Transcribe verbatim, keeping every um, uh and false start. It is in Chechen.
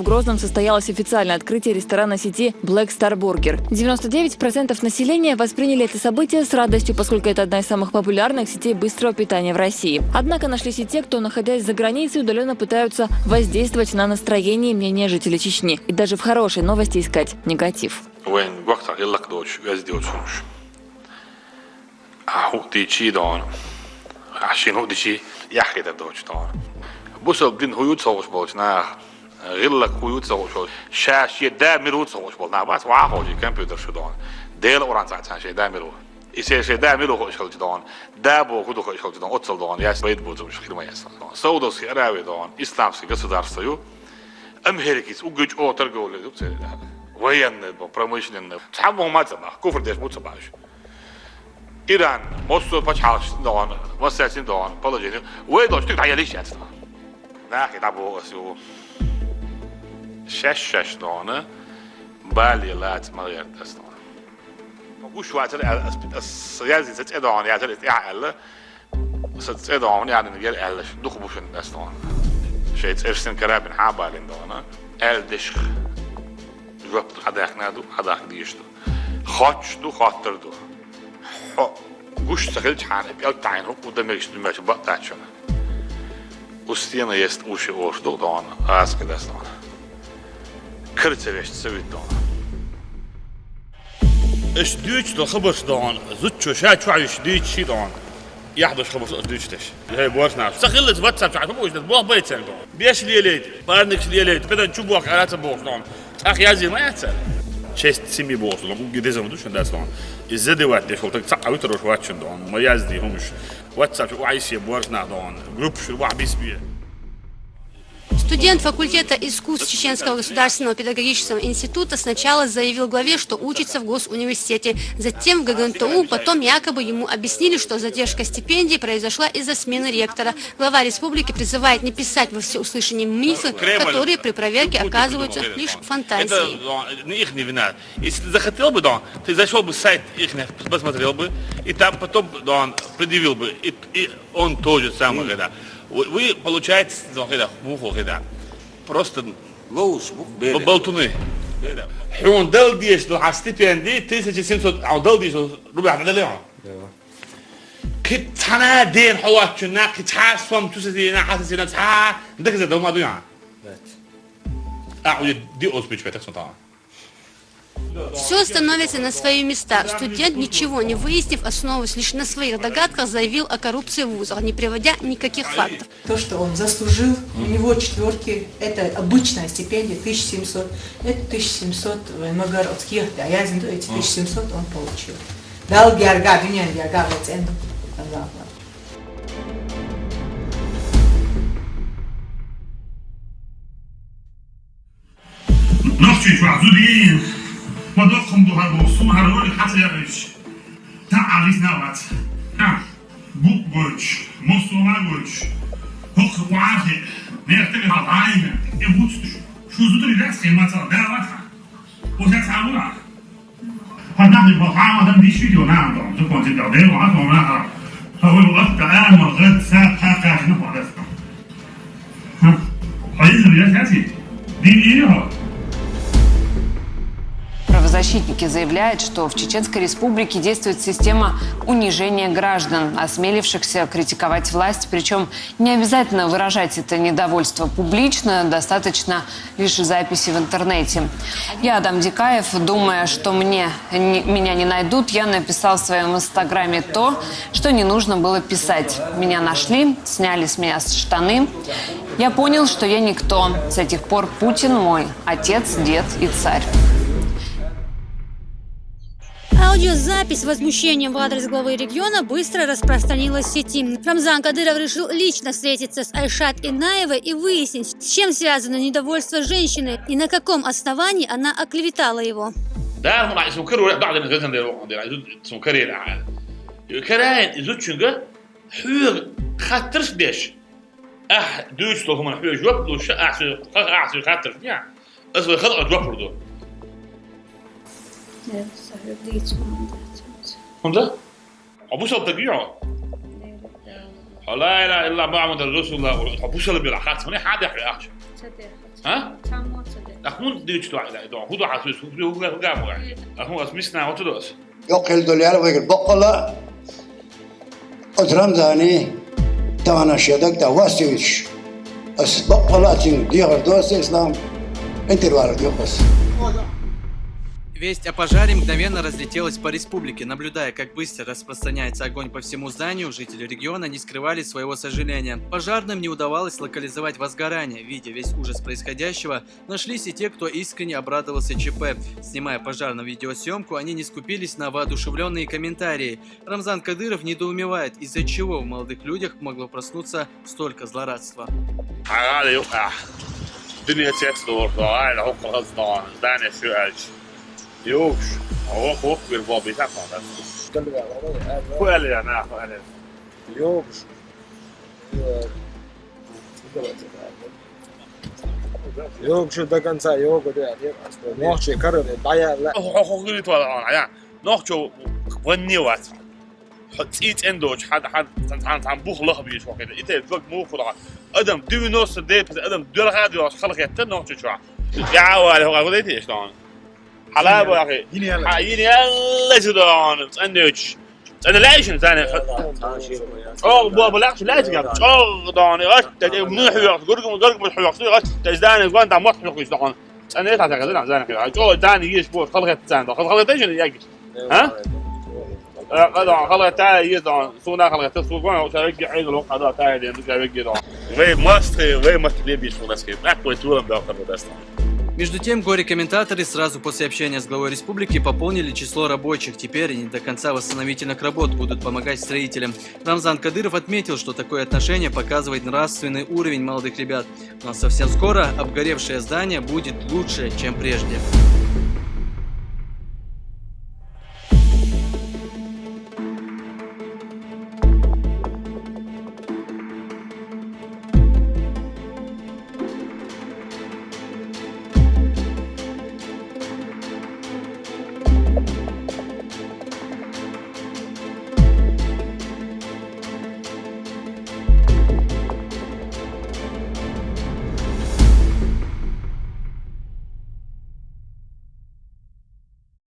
В Грозном состоялось официальное открытие ресторана сети Black Star Burger. Девяносто девять процентов населения восприняли это событие с радостью, поскольку это одна из самых популярных сетей быстрого питания в России. Однако нашлись и те, кто, находясь за границей, удаленно пытаются воздействовать на настроение и мнение жителей Чечни и даже в хорошей новости искать негатив. Вайн гохтар иллак доч, везде доч. А хӀу дичи дон. А шин хӀу дичи, яхидар доч дон. Бусал дин хӀу юц хӀуш болч нах. ГӀиллак хӀу юц хӀуш болч. Ша ши да мир юц хӀуш бол. На бас ва хӀуш компьютер шу дон. Дел уран цац ши да мир. Исе ши да мир хӀуш хӀуш дон. Да бо хӀу хӀуш дон. Оцал дон. Яс байт бо зум шхир ма яс. Саудовский Аравия дон. Исламский государство ю. Америкис угыч о торговля ю цели. Военный, промышленный. Цхьа мо маца бах. Куфр деш буца баш. Иран, Мосул пачхьалкхашца догӀун, массаьрца догӀун положение. Вай долчу тӀе дӀаялийша яц тхо. Нахе дӀабоху ас ю. Шаьш-шаьш догӀун, бале лаца ма гӀерта ас догӀун. Гуш вацара аьлла, ас, ас язйица цӀе догӀун, яцара иза тӀаьхьа аьлла. Сан цӀе догӀун, яьнна гел аьлла, дукха бу шуна ас догӀун. Шайн цӀершсин карабин хьан балин догӀун, аьлла дешах. Жоп ду, хьадаьхна ду, хьадахка дийш ду. Хоч ду, хоттар ду. Хьо гуш ца хилча хьана, пӀелг тахьийна хӀуъу дан мегаш ду мегаш бакъ дац шуна. У стена есть уши ош ду догӀун, аса кхидас догӀун. Кара ца вешта ца вит догӀун. Аш дуьйцу до хабарш догӀун, зудчо ша чохь йиш дуьйцу ши догӀун. Яхь долуш хабарш ас дуьйцуш деш. ХӀей, божнаш. Ца хиллалц ватсап чохь хӀума уьш дас, бох байцан догӀун. Беш лелайта, парникаш лелайта, бедан чу бох ара ца бохуш догӀун. ТӀаккха язйина ма яц цара. Честь семьи бохуш догӀун, угги дезам ду шуна дац догӀун. Иза задевать деш волу таг цхьаъ витарош вац шуна догӀун. Ма язде хӀумаш. Ватсап чу вахьа йиссе божнах догӀун. Группаш вахьа бисбе. Студент факультета искусств Чеченского государственного педагогического института сначала заявил главе, что учится в госуниверситете, затем в ГГНТУ, потом якобы ему объяснили, что задержка стипендии произошла из-за смены ректора. Глава республики призывает не писать во всеусышание мифы, которые при проверке оказываются лишь фантазией. Это, э, не их не вина. Если захотел бы, да, ты зашёл бы в сайт их, посмотрел бы, и там потом, да, предъявил бы, и, и он тоже самое, да. Вы, вы, получается, да, да, муху, да. Просто лоуш бу б-, бери. Болтуны. Хьуна дала дезаш ду хьан стипенди, тысяча семьсот, хьуна дала дезаш ду рубля хьуна дала хьуна. Кхин цхьана ден хьо вачунна, кхин цхьа сом чу сазина, хьа сазина, цхьа дагаза дома дуян. Ахьа уья диъ оцу пичу бетах сан тахана. Всё становится на свои места. Студент, ничего не выяснив, основываясь лишь на своих догадках, заявил о коррупции в вузах, не приводя никаких фактов. То, что он заслужил, у него четвёрки, это обычная стипендия, тысяча семьсот. Это тысяча семьсот в МГРовских, да, я знаю, эти тысяча семьсот он получил. Дала герга, дуьнен герга, вацӀен ду. Аллаху акбар. Нохчийчохь зуда йийна, ма доккхам ду хьан боху, суна хьан ролик хьан ца яхийча, таӀа гӀисна а вац. Хьан, букъ гойтуш, мосума гойтуш, хӀокху вахе, нехан тӀе хьал дӀайина, и буц ду шу, шу зударий дац хье, ма ца да вац хьан. Оцаьрца хьан ву нах? Хьан нах бо хьан адам диш виде нах дон, зукон цигахь дела хьан сон нах. Хьан ву атта ама гӀад са кхакхаш на хьо дас. Правозащитники заявляют, что в Чеченской Республике действует система унижения граждан, осмелившихся критиковать власть, причем не обязательно выражать это недовольство публично, достаточно лишь записи в интернете. Я, Адам Дикаев, думая, что мне не, меня не найдут, я написал в своем инстаграме то, что не нужно было писать. Меня нашли, сняли с меня штаны. Я понял, что я никто. С этих пор Путин мой отец, дед и царь. Аудиозапись с возмущением в адрес главы региона быстро распространилась в сети. Рамзан Кадыров решил лично встретиться с Айшат Инаевой и выяснить, с чем связано недовольство женщины и на каком основании она оклеветала его. Дала ма баьхьа, сун карора баьхьа дерг газан дер вахана дер, изу сун карера ахьа. Караин изучунга хьоьга хаттарш деш. Ахь дуьйцу хӀуманна хьоьга жоп луш, ахь соьга, ахь соьга хаттарш дехьа, ас вай халкъана жоп лур ду. Э, са хьоьга дийца хӀума дац. ХӀунда? Хьо бусалба стаг ю хьо? Хьо ла илаха иллаллахӀ Мухьаммадан расулуллахӀ олу, хьо бусалба белахь, харц мане хьан дехьа ахча? А? Ахун дичь дуа да, дуа. Худа хасус, худа худа худа. Ахун ас мисна худа дос. Йокъел долял вегер бокъала. От Рамзани тана шедак да васевич. Ас бокъала цин дигар дос ислам. Интервал дос. Весть о пожаре мгновенно разлетелась по республике. Наблюдая, как быстро распространяется огонь по всему зданию, жители региона не скрывали своего сожаления. Пожарным не удавалось локализовать возгорание. Видя весь ужас происходящего, нашлись и те, кто искренне обрадовался ЧП. Снимая пожар на видеосъемку, они не скупились на воодушевленные комментарии. Рамзан Кадыров недоумевает, из-за чего в молодых людях могло проснуться столько злорадства. Хьагӏала юкъа. Дуьне цец дурту, айла хӀокху хаза догӀана, здание шуьйалча. Йогуш, вокху вокху бир бобби сафа дац. Ху аьлла, нах аьлла. Йогуш. Йогуш до конца йогу де. Нохчи кара дӀаяла. Хо хо хо гирит вала, я. Нохчо ванни вац. Хьо цӀий цӀен доцу, хьан, хьан, цхьан, цхьан, цхьан бух лаха бийш хӀокхуьнан. И тайпа дог муха хургӀа. Адам девяносто девять адам доьлхьа а доьлхуш халахетта нохчо чохь. ТӀаьхьа вале хьо гӀо дайтеш тхуна. Хьала а бахи. Хьа, йина ялла чу догӀун, цӀандоьчуш. ЦӀана лаьйшина царна. ЧӀогӀа бо-, бо лаьхча лаьйшина. ЧӀогӀа догӀун, гӀатта, тӀе муьйхьа хьоьхуш, гургам, гургам хьоьхуш, гӀатта, тӀе здание гонда мотт хьоьхуш догӀун. ЦӀана лаьйшина царна, царна. ЧӀогӀа дани еш бо, халахетта царна, халахетта еш ягиш. А? Э, къа догӀун, халахетта, еза догӀун, суна халахетта, сугон, ша вегги Ӏедал, къа догӀун, тая ден, ша вегги догӀун. Вай мастхи, вай мастхи лебиш, муласки. Нах вай турам догӀун, догӀун. Между тем, горе-комментаторы сразу после общения с главой республики пополнили число рабочих. Теперь они до конца восстановительных работ будут помогать строителям. Рамзан Кадыров отметил, что такое отношение показывает нравственный уровень молодых ребят. Но совсем скоро обгоревшее здание будет лучше, чем прежде.